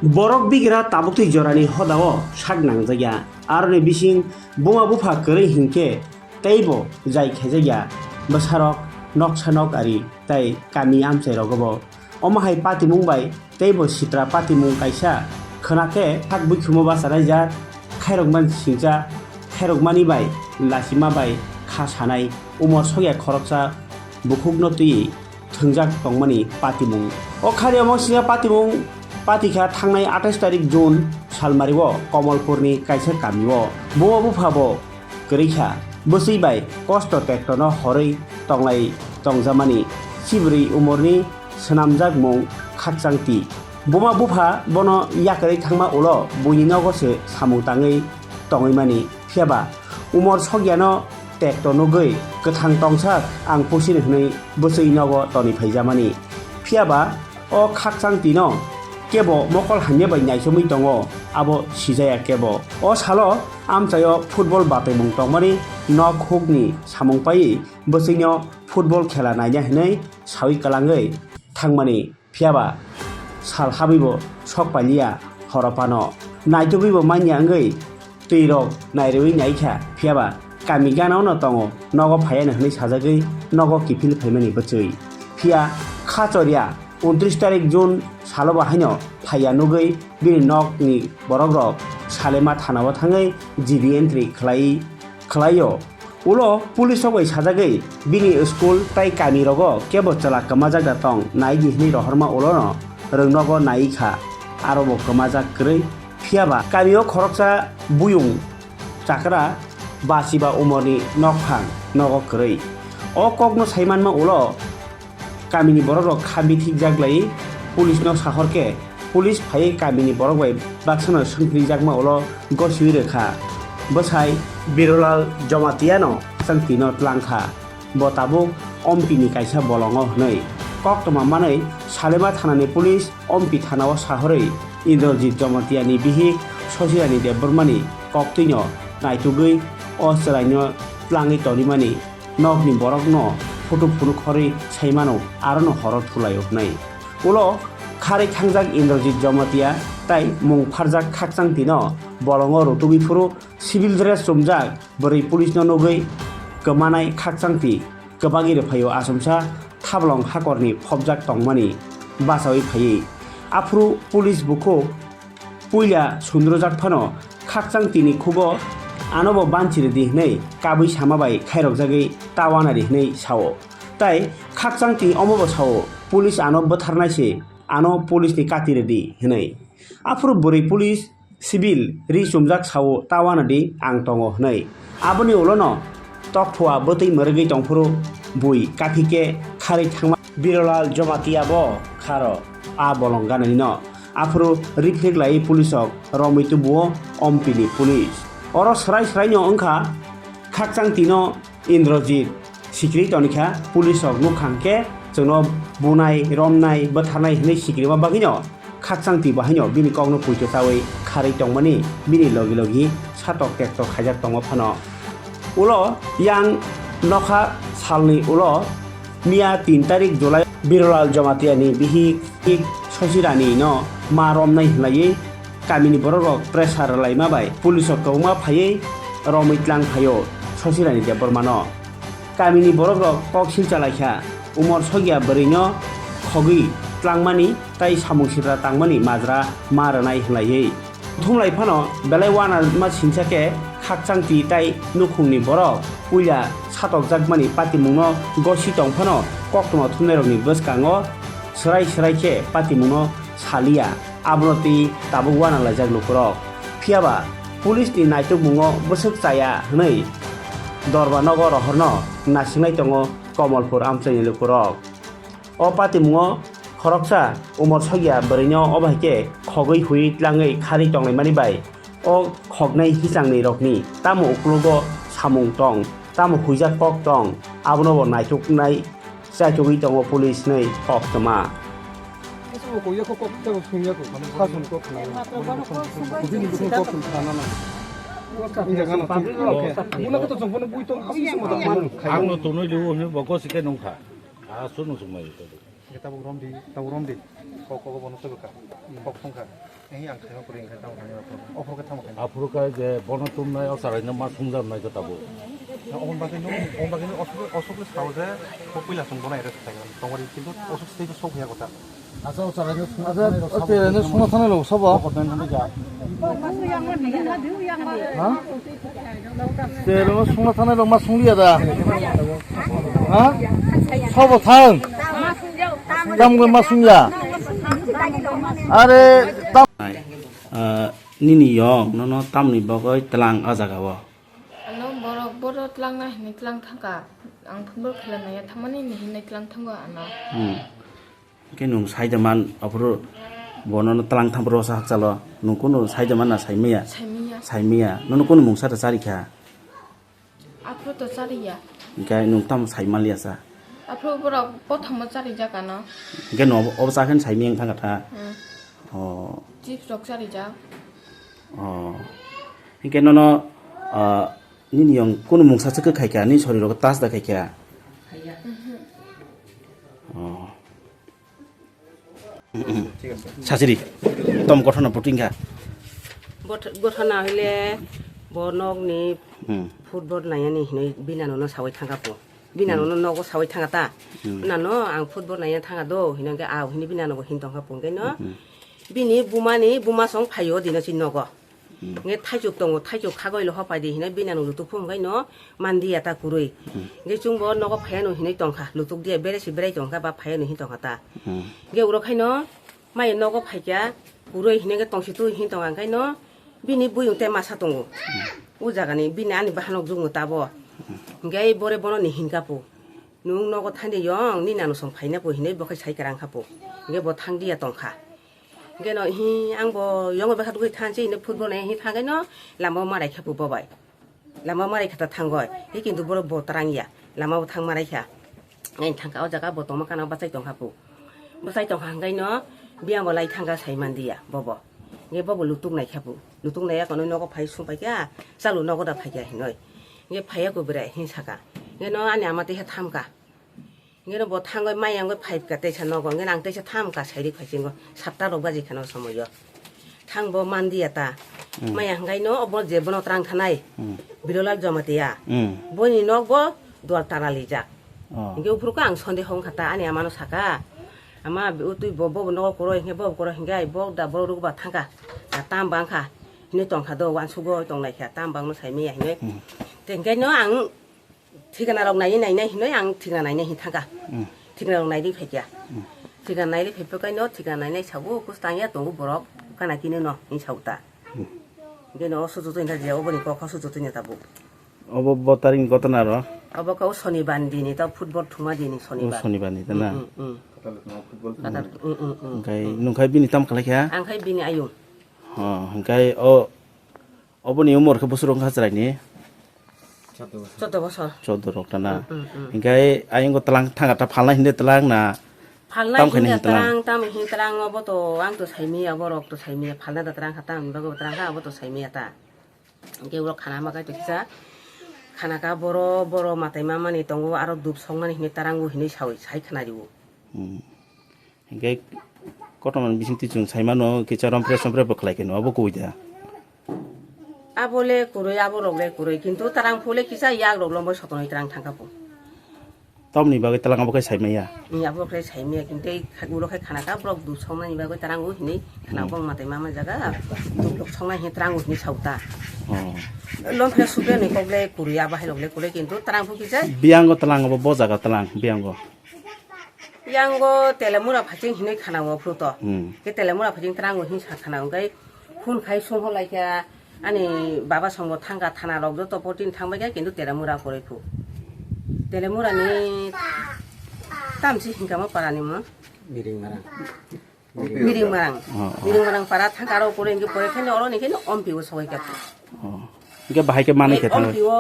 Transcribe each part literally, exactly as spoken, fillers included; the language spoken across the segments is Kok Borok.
Borok bigra tabuktwi jorani hodao sak nangjakya. Aroni bising buma bupha kwrwi hinkhe teibo jai khaijakya. Bwsarok noksa nok ari tei kami amchairogobo omo hai patimung bai teibo sitra patimung kaisa khwnakhe sak bwkhumo bacharaijak, khairokmani singcha, khairokmani bai lachima bai kha sanai umor sokya khoroksa bukhukno twi thwngjak tongmani patimung. O khari omo singcha patimung patikha thangnai atais tarik June salmario Komolpurni kaisa kamio buma buphabo kwrwi kha. Bwswi bai kosto tektono horwi tonglai tongjamani chibrwi umorni swnamjak mung Khakchangti. Buma bupha bono yakarwi thangma ulo buini nogo se samung tangwi tongwi mani. Phiyaba umor sokyano tekto nugwi kwthang tongsak ang pusini hwnwi bwswi nogo toni phaijamani. Phiyaba o Khakchangtino kebo mokol hamya bai naichomwi tongo, abo sijaya kebo. O salo amchaio football batwimung tongmani nok hukni samung paiwi bwswino football khela naina hwnwi sawi kwlangwi thangmani. Phiyaba sal habwibo sok pailiya, horo phano naitugwibo manya wngwi twirok nairewi naikha, phiyaba kami ganao no tongo, nogo phaiya no hwnwi sajagwi nogo kiphil phaimani bwchwi. Phiya kha chorya untris tarik June salo bo haino phaiya nugwi bini nokni borokrok Salema thanao thangwi G D entry khlai, khlaio. Ulo police rok bai sajagwi bini school tai kami rogo kebo chwla kwmajak da tong nai di hwnwi rohorma ulono rwngnogo nai kha, aro bo kwmajak kwrwi. Phiyaba kamio khoroksa buyung chakra basiba umorni nokphang nogo kwrwi. O kokno saimanma ulo kamini borokrok kha bithikjak lai police no sahor khe, police phaiwi kamini borok bai baksano swngphijakma ulo gosiwi rwkha. Bwsai Birolal Jomatiano chwngtwino tlangkha. Bo tabuk Ompi ni kaisa bolongo hwnwi koktwma manwi Salema thanani police Ompi thanao sahorwi Indrajit Jomatiani bihik Sosirani Debbarmani koktwino naitugwi o chwraino tlangwi tonimani. Nokni borokno photo phunuk horwi sai mano, arono horo thulaio hwnwi. Ulo kharwi thangjak Indrajit Jamatia tai mung pharjak Khakchangtino bolongo rutugwi phuru civil dress chumjak bwrwi police no nugwi kwmanai Khakchangti kwbagwi rwphaio achomsa thablong hakorni phobjak tongmani bachawi phaiwi. Aphuru police bukhuk puila sundrojak phano Khakchangtini khubo anobo banchiridi hwnwi kabwi sama bai khairokjagwi tawana di hwnwi sao. Tai Khakchangti omobo sao, police ano bwtharnai se, ano police ni kati ridi hwnwi. Aphuru bwrwi police civil ri chumjak sao, tawana di ang tongo hwnwi. Aboni ulono tokthua bwtwi mwrwgwi tongphuru bui kaphikhe kharwi thangma. Birolal Jamatia bo kharo a bolong ganani no. Aphuru reflect lai police rok romwi tubuo Ompi ni police. Oro swrai swrai no wngkha Khakchangti no Indrajit sikri tonikha, police rok nukha hwnkhe chwngno bunai, romnai, bwtharnai hwnwi sikrima bagwino Khakchangti bo haino bini kokno poito chawi kharwi tongmani bini logi logi satok tektok khaijak tongma phano. Ulo yang nokha salni ulo miya tin tarik July Birolal Jamatia ni bihik Sosirani no ma romnai hwnlaiwi kamini borokrok pressure rwlaima bai police rok kwbangma phaiwi romwi tlang phaio Sosirani Debbarma no. Kamini borokrok kok silchalaikha, umor sokya bwrwino khogwi tlangmani tai samung sitra tangmani majra ma rwnai hwnlaiwi. Thumlai phano belai uanama singcha khe Khakchangti tai nukhungni borok puila satokjakmani patimungno gosi tong phano koktwma thumnairokni bwskango swrai swrai khe patimungno saliya. Abono twi tabuk uana laijak lukurok. Phiyaba police ni naitukmungo bwswk chaya hwnwi Dorba nogo rohorno nasinglai tongo Komolpur amchaini lukurok. O patimungo khoroksa umor sokya bwrwino obo hai khe khogwi hui tlangwi kharwi tonglaimani bai o khoknai hichangni rokni tamo uklogo samung tong, tamo huijak kok tong, abono bo naituknai chaitugwi tongo police hwnwi koktwma. Ang no tonwi liu hwnwi bo gosi khe nungkha. Aswk no chwngmai. Hingke tabuk romdi, tabuk romdi. Kok, kok bono tubukha. Kok thungkha. Ehi ang khaima kwrwi wngkha, tamo khaima kwrwi. Ophuru khe tamo khaima. Aphuru khe je bono tumnai, o chwraino ma sungjaknai khe tabuk. Na, oboni bagwi no, oboni bagwi no osuk, osuk le sao je, bo puila chwng bono arrest khlaina. Tongmani kintu osuk se sok ya kota. Asa, o chwraino sungna thanai rok sabo. Sungna thanai rok sabo. Kok thangkha. Ha? Te rok sungna thanai rok ma sungliya da. Ha? Sabo thang. Tamo ma sungya. Are tam. Ah, nini yong nono tamni bagwi tlang a jaga o. Ano borok bodo tlang na hinwi tlang thangkha. Ang football khela naiya thangmani ni hinwi tlang thango ano. Hmm. Hingke nwng saida man aphuru bono tlang thampro sa hakchalo. Nwng kunu saida man na saimaya? Saimaya. Saimaya. Nono kunu mungsa ta charikha? Aphuru to chariya. Hingke nwng tamo saimanliya sa? Aphuru borok pothomo charijak ano. Hingke no obo chakhen saimaya wng thangkha ta? Hmm. Oh. Chips rok charijak. Oh. Hingke nono, ah, nini yong kunu mungsa se kwkhaikha, nini soriro tas da khaikha? Haiya. Mhm. Oh. Sasiri, tom gothona putingkha. Bot-, gothona hile bo nokni Hmm. football nayani hinwi binano no sawi thangkha po. Binano Hmm. no nogo sawi thangkha ta. Hmm. Nano ang football naya thangkha do, hinangkhe a hini binano bo hin tongkha po. Hingkhe no Hmm. bini bumani buma song phaio dino si nogo. Hmm. Nge thaichuk tongo, thaichuk khagoi lo hopai di hinai bini ano lutuk phum gai no mandiya ta kurui. Hmm. Nge chwng bo nogo phaiya no hinui tongkha, lutuk diya bere si berai tongkha ba phaiya no hin tongkha ta. Hmm. Nge uro khai no mai nogo phaikya kurui hinai nge tongsi tu hin tongkha khai no bini buyung te masa tongo. Hmm. O jaga ni bini ani bahanok jukno ta bo. Hmm. Nge bore bono ni hinka pu. Nung nogo thandi yong ni nanu song phaina pu hinai bo khai sai karang kha pu. Nge bo thang diya tongkha. Hingke no hi ang bo yong bai kha tugui thansi hino football nai hi thangke no lama o marai kha bo bai. Lama o marai kha ta thangoi. Hi kintu borok bo tarang ya. Lama o thang marai kha. Ngai thangka o jaga bo tongma kana bachai tongkha bo. Bachai tongkha hingke no biyang bo lai thangka sai mandiya bobo. Nge bobo lutuk nai kha bo. Lutuk nai ya kono nogo phai sung pai kha. Chalu nogo da phai kha hinoi. Nge phaiya ko berai hin saka. Nge no ani ama tei kha thamka. Ngeno bo thangoi mayangoi five ka teisa nogo, ngeno ang teisa tham ka sairi phaisingo, sapta rok baji kheno somoyo. Thang bo mandiya ta. Hmm. Maya hwngai no obo je bono trang thanai. Hmm. Bilolal Jamatia. Hmm. Boni nok bo dual tara lijak. Oh. Hingke uphuru ko ang sonde hong kha ta ani amano saka. Ama utui bo, bo nogo koroi hingke bo koroi hingke ai bo da borok rok ba thangka. Na tam bang kha. Hini tong kha do wansugo tong nai kha tam bang no sai maya hingke. Hmm. Tengke no ang Thikana rok nai nai nai hinoi ang thikana nai nai hin thangka. Hmm. Thikana rok nai ri phai kya. Hmm. Thikana nai ri phai phakai no thikana nai nai sabu kus tang ya tongo borok kana kini no hin sau ta. Hmm. Hingke no susu tu hinta dia oboni kok susu tu hinta bu. Obo botaring kotona ro? Obo kau sonibar dini tau football thuma dini Oh, sonibar. Sonibar ni tana. Hmm, hmm, hmm. Katal, hmm, hmm, hmm. Hingkai nungkai bini tam khalai kha? Ang khai bini ayung. Oh, hingkai o Oboni umor khe bosor wngkha chwraini? Chaudo bosor. Chaudo rok tana. Mm, mm, mm. Hingke ayang ko tlang thanga ta phalna hinde tlang na? Phalna tam khaini hinde hin tlang? Tlang, tam hin tlang obo to ang to saimiya, borok to saimiya, phalna da tlang kha tam, bagwi tlang kha, abo to saimiya ta. Hingke uro khana ma kai to kisa. Khana ka boro, boro matai mamani tongo, aro dup songmani hinwi tarango hinwi sawi, sai khana riwo. Hmm. Hingke kotorma bisingtwi chwng saimano kisa rompre sompre bo khlai khe no abo kubui da. Abo le kwrwi, abo rok le kwrwi, kintu tarang phule kisa yak rok lombo sotonwi tarang thangkha bo. Tamni bagwi talang abo khe saimaya? Ni abo khe saimaya, kintu ei kha-, ulo khe khana kha borok duk soknani bagwi tarang o hinwi khana Hmm. bong matai mama jaga duk lok soknai hinwi tarang o hinwi sauta. Oh. Lom khe sukle ni kok le kwrwi, abo hai rok le kwrwi, kintu tarang phu kisa. Biyango talang abo bo jaga talang biyango. Yango telemura phaching hinwi khana o phuru to. Hmm. Ke telemura phaching trango hin sa khana o, hingkai phone khai song hor lai kha ani baba song bo thang kha thana rok joto poti thang bai kha kintu telemura kwrwi phu. Telemura ni tamsi hingka mo para ni mo. Miring marang. Miring marang. Oh, oh. Miring marang para thang kha aro kwrwi hingke pore khe oro ni khe ompi o sogwi kha. Oh. Hingke bahai khe manwi khe thango. Ompi o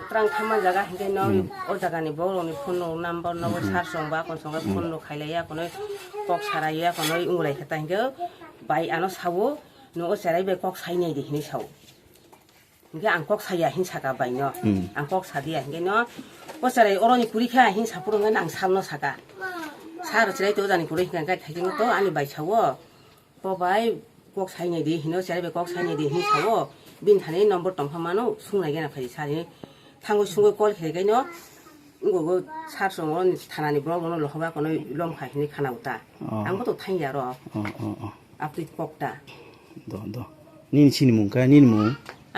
Trang thangma jaga hingke no Hmm. o jaga ni borok ni phone no number no Hmm. sar song ba kon song Hmm. phone no khailai ya kono kok sarai ya kono ungulai khe ta hingke bai ano sawo no o cherai bai kok sai nai di hinui sao. Hingke ang kok saya hin saka bai no. Hmm. Ang kok sadia hingke no. O cherai oroni puri kha hin sapuru hingke ang sal no saka. Sar cherai to jani puri hingke khaikhe no to ani bai sawo. Ko bai kok sai nai di hino cherai bai kok sai nai di hin sawo. Bin thani number tongkha mano sungnai gena phai sari. Thangwi sungwi call khe gai no. Ngo go sar song oroni thanani borok no lohoba kono lom khai hini khana uta. Oh. Ang bo to thang ya ro. Oh, oh, oh. Apri kok ta. Do, do. Nini sini mung kha, nini mung?